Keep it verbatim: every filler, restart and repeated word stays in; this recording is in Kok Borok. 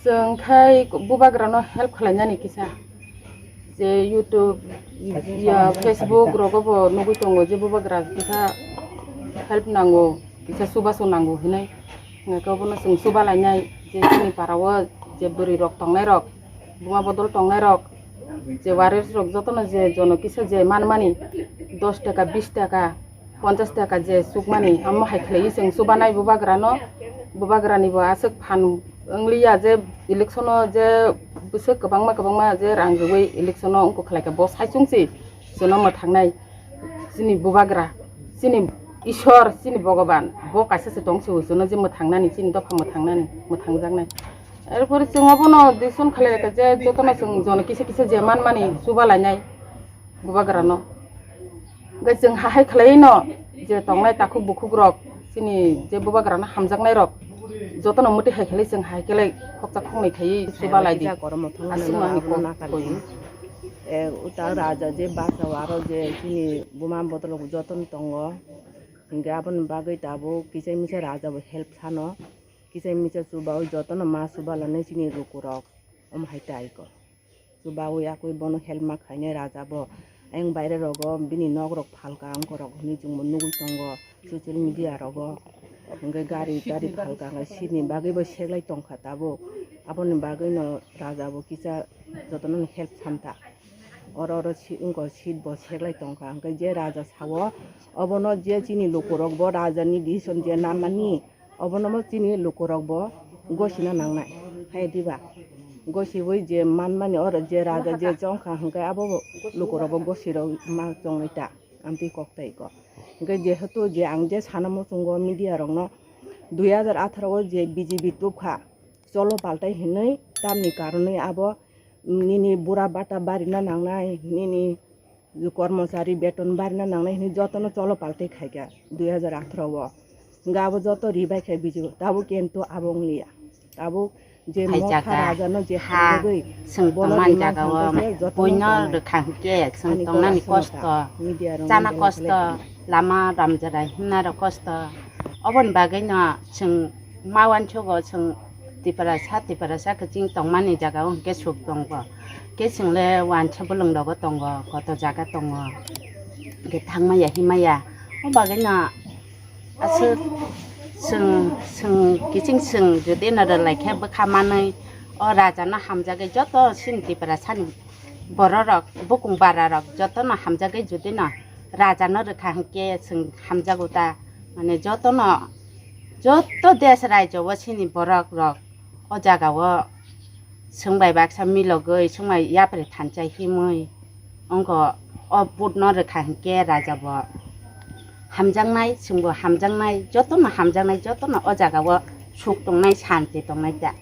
Chwng khai bubagrano help khlainani kisa. Je YouTube, ya, Facebook rogo bo nugwi tongo je bubagra kisa help nango, kisa chubachu nango hinwi. Hwnkhe obono chwng chuba lainai je chini parao je bwrwi rok tongnai rok, buma bodol tongnai rok, je warriors rok jotono je jono kisa je manmani dos taka, bis taka, ponchas taka je chukmani, amo hai khlaiwi chwng chubanai bubagrano, bubagrani bo aswk phan wngliya je election o je bwswk kwbangma kwbangma je rang rwui election o wngkuk khlaikha, bo saichung se chwngno mwthangnai chini bubagra, chini Ishwar, chini Bhogoban, bo kaisa se tong se chwngno je mwthangnani, chini dopha mwthangnani, mwthangjaknai. Erpore chwng obono decision khlai kha je jotono chwng jono kisa kisa je manmani chuba lainai bubagrano. Hwnkhe chwng hahai khlaiwi no je tongnai takhuk bukhuk rok, chini je bubagrano hamjaknai rok, jotono mwtwi hai khlai chwng hai khlai khoksa khoknwi khaiwi chuba lai di. Aswkno ani kok koi. E, uta raja je basa o aro je chini buma bodol rok jotono tongo. Hwnkhe aboni bagwi tabuk kisa misa raja bo help sano. Kisa misa chubawi jotono ma chuba lanai chini lukurok. Omo hai tai kok. Chubawi yakwi bono help ma khainai raja bo. Ayang baire rogo bini nok rok phalka wngkha rok hinwi chwngbo nugwi tongo social media rogo. Hwnkhe gari tari phalka hwnkhe seat ni bagwi bo seklai tongkha tabuk. Aboni bagwino raja bo kisa jotono help santa. Oro oro seat wngkha, seat bo seklai tongkha. Hwnkhe je raja sao obono je chini lukurok bo raja ni decision je namani. Obono bo chini lukurok bo gosina nangnai, hai diba? Gosiwi je manmani oro je raja je chongkha hwnkhe abo bo lukurok bo gosirok ma chongnai ta, amtwi kok tai kok. Hwnkhe jehetu je ang je sana muchungo media rokno dui hajar atharo o je B J P tubkha cholo paltai hinwi tamni karonwi abo nini bura bata barina nangnai, nini kormochari beton barina nangnai hinwi jotono cholo paltai khaikha dui hajar atharo o. Hwnkhe abo joto ribai khe bijigo, tabuk kintu abo wngliya. Tabuk je hai motha jaga rajano je ha hamjagwi chwng bono tongmani rimang jaga o hwnkhe se jotono buino tanai. Rwkha hwnkhe chwng ani tongnani kok aswkno kosto, ta, media rok chana belai kosto, belai. Lama ramjarai himnaro kosto. Oboni bagwino chwng ma uansugo chwng Tiprasa, Tiprasa khe chini tongmani jaga o hwnkhe suk tongo. Khe chwng le uansa bolong rogo tongo, koto jaga tongo. Hwnkhe thangmaya, himaya. O bagwino aswk chwng, chwng, kiching chwng jodi no rwlai khe bwkha manwi o raja no hamjagwi joto chini Tiprasa ni borok rok, bukung bara rok joto no hamjagwi jodi no raja no rwkha hwnkhe chwng hamjago ta. Mane joto no, joto desh rajyo o chini borok rok o jaga o chwng bai baksa milogwi, chwng bai yapri thansa himwi wngkha. O vote no rwkha hwnkhe raja bo hamjaknai, chwngbo hamjaknai, jotono hamjaknai, jotono o jaga o suk tongnai, santi tongnai ta.